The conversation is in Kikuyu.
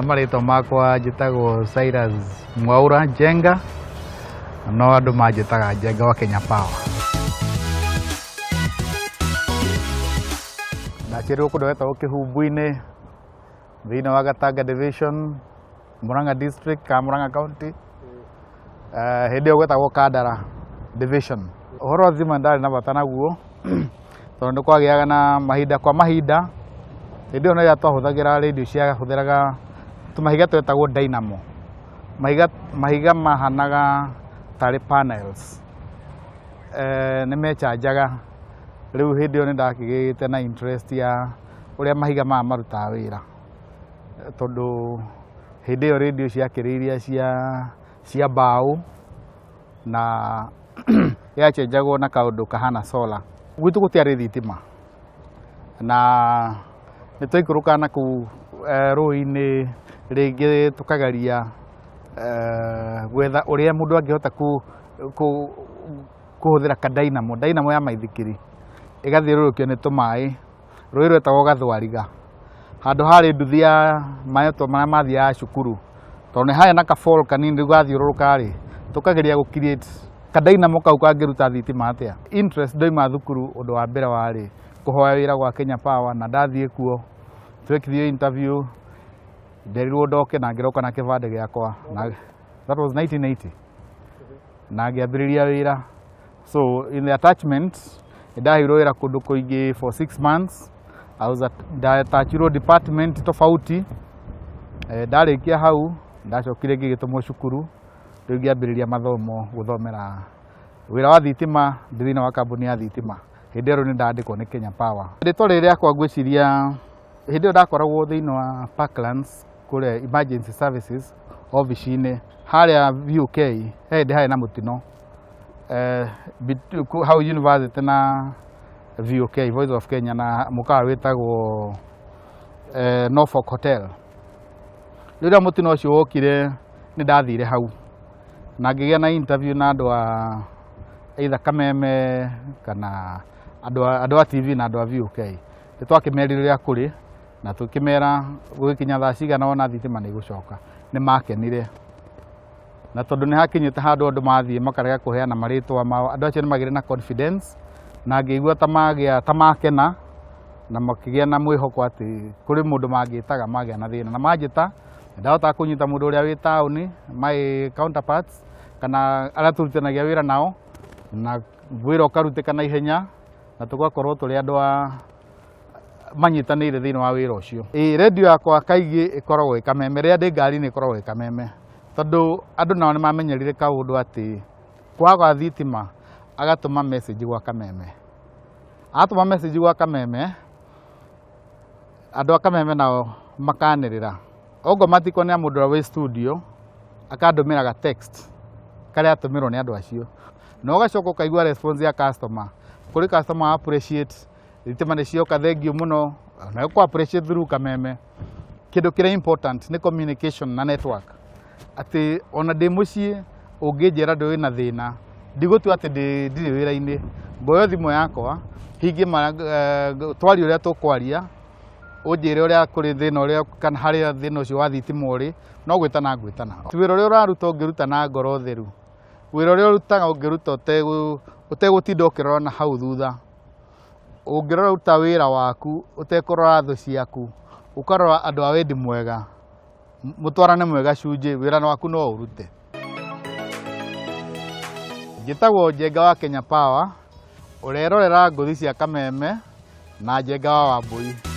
Marĩtwa makwa njĩtagwo Cyrus Mwaura Njenga, no andũ manjĩtaga Njenga wa Kenya Power. Ndaciarirwo kũndũ gwetagwo Kĩhumbu-inĩ thĩinĩ wa Gatanga Division, Murang'a District ka Murang'a County. Hĩndĩ ĩyo gwetagwo Kandara Division. Ũhoro wa thitima ndarĩ na bata naguo tondũ nĩ kwagĩaga na mahinda kwa mahinda. Hĩndĩ ĩyo nĩrĩo twahũthagĩra radio ciahũthĩraga tũmahiga twetagwo dynamo. Mahiga, mahiga mahanaga tarĩ panels. Nĩ mechanjaga. Rĩu hĩndĩ ĩyo nĩ ndakĩgĩte na interest ya ũrĩa mahiga maya marutaga wĩra. Tondũ hĩndĩ ĩyo radio ciakĩrĩ iria cia mbaũ na yachenjagwo na kaũndũ kahana solar. Gwitũ gũtiarĩ thitima na nĩ twaikũrũkaga na kũu rũĩ-inĩ rĩngĩ tũkageria gwetha ũrĩa mũndũ angĩhota kũhũthĩra ka dynamo, dynamo ya maithikiri ĩgathiũrũrũkio nĩ tũmaĩ. Rũĩ rwetagwo Gathwariga. Handũ harĩ nduthi ya maĩ marĩa mathiaga cukuru. Tondũ nĩ harĩ na ka fall kanini rĩu gathiũrũrũka rĩ, tũkageria gũ create ka dynamo kau kangĩruta thitima atĩa. Interest ndoima thukuru ũndũ wa mbere warĩ kũhoya wĩra gwa Kenya Power na ndathiĩ kuo twekithio interview nderirwo ndoke na ngĩroka na kĩbandĩ gĩakwa na that was 1980 na ngĩambĩrĩria wĩra. So in the attachment ndaheirwo wĩra kũndũ kũingĩ for 6 months. I was at, ndattachirwo department tofauti. Ndarĩkia hau ndacokire ngĩgĩtũmwo cukuru, rĩu ngĩambĩrĩria mathomo gũthomera wĩra wa thitima ndĩ thĩinĩ wa kambuni ya thitima. Hĩndĩ ĩyo rĩu nĩ ndandĩkwo nĩ Kenya Power. Rĩtwa rĩrĩ rĩakwa ngwĩciria hĩndĩ ĩyo ndakoragwo thĩinĩ wa Parklands kũrĩa emergency services obici-inĩ harĩa VOK, he hĩndĩ harĩ na mũtino hau university na VOK, Voice of Kenya, na mũkawa wĩtagwo Norfolk Hotel. Rĩrĩa mũtino ũcio wokire nĩ ndathire hau na ngĩgĩa na interview na andũ a either Kameme kana andũ a TV na andũ a VOK. Nĩ twakĩmerire ũrĩa kũrĩ na tũkĩmera gũgĩkinya thaa cigana ũna thitima nĩ ĩgũcoka. Nĩ makenire na tondũ nĩ hakinyĩte handũ andũ mathiĩ makarega kũheana marĩtwa mao, andũ acio nĩ magĩire na confidence na ngĩigua ta magĩa ta makena na makĩgĩa na mwĩhoko atĩ kũrĩ mũndũ mangĩtaga magĩa na thĩna. Na manjĩta nĩ ndahotaga kũnyita mũndũ ũrĩa wĩ taũni, my counterparts, kana arĩa tũrutithanagia wĩra nao, na wĩra ũkarutĩka na ihenya na tũgakorwo tũrĩ andũ a manyitanĩire thĩinĩ wa wĩra ũcio. Ĩĩ radio yakwa kaingĩ ĩkoragwo ĩ Kameme, rĩrĩa ndĩ ngari-inĩ ĩkoragwo ĩ Kameme, tondũ andũ nao nĩ mamenyerire kaũndũ atĩ kwaga thitima agatũma message gwa Kameme. Atũma message gwa Kameme, andũ a Kameme nao makanĩrĩra. Okorwo matikuona mũndũ ũrĩa wĩ studio, akandũmĩra ga text karĩa atũmĩrwo nĩ andũ acio. Na ũgacoka ũkaigua response ya customer. Kũrĩ customer wa appreciate thitima nĩ cioka, thengiũ mũno, na ũkũ appreciate through Kameme. Kĩndũ kĩrĩa important nĩ communication na network. Atĩ ona ndĩ mũciĩ ũngĩnjĩra ndĩ wĩna thĩna, ndigũtua atĩ ndirĩ wĩra-inĩ. Ngoya thimũ yakwa, hingie twarie ũrĩa tũkwaria, ũnjĩre ũrĩa kũrĩ thĩna ũrĩa kana harĩa thĩna ũcio wa thitima ũrĩ, no gwĩtana ngwĩtana. Wĩra ũrĩa ũraruta ũngĩruta na ngoro theru, wĩra ũrĩa ũrutaga ũngĩruta ũtegũtinda ũkĩrora na hau thutha, ũngĩruta wĩra waku ũtekũrora thũ ciaku, ũkarora andũ a wendi mwega, mũtwarane mwega cunjĩ, wĩra waku no ũrute. Njĩtagwo Njenga wa Kenya Power, ũrerorera ngũthi cia Kameme na Njenga wa Wambũi.